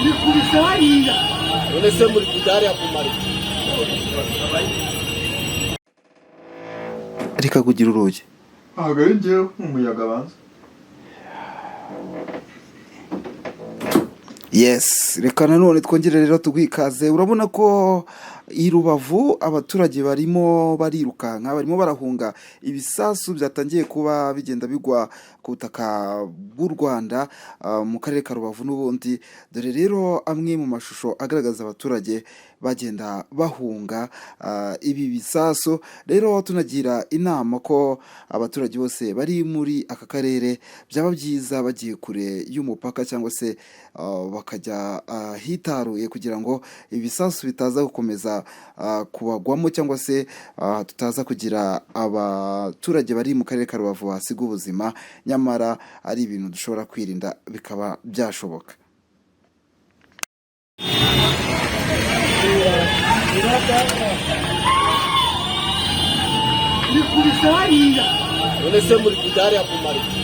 Rikubise hariya. None se muri kujya hariya kumara iki? Reka kugira urugi. Ntabwo ari njyewe, ni umuyaga banza. Yes, reka nanone twongere rero tugwikaze. Urabona ko i Rubavu abaturage barimo barirukanka, barimo barahunga ibisasu byatangiye kuba bigenda bigwa ku butaka bw'u Rwanda, mu karere ka Rubavu n'ubundi. Dore rero amwe mu mashusho agaragaza abaturage bagenda bahunga ibi bisasu. Rero tunagira inama ko abaturage bose bari muri aka karere byaba byiza bagiye kure y'umupaka cyangwa se bakajya ahitaruye kugira ngo ibisasu bitaza gukomeza kubagwamo cyangwa se tutaza kugira abaturage bari mu karere ka Rubavu basiga ubuzima, nyamara ari ibintu dushobora kwirinda bikaba byashoboka. Rikubise hariya. None se muri kujya hariya kumara iki?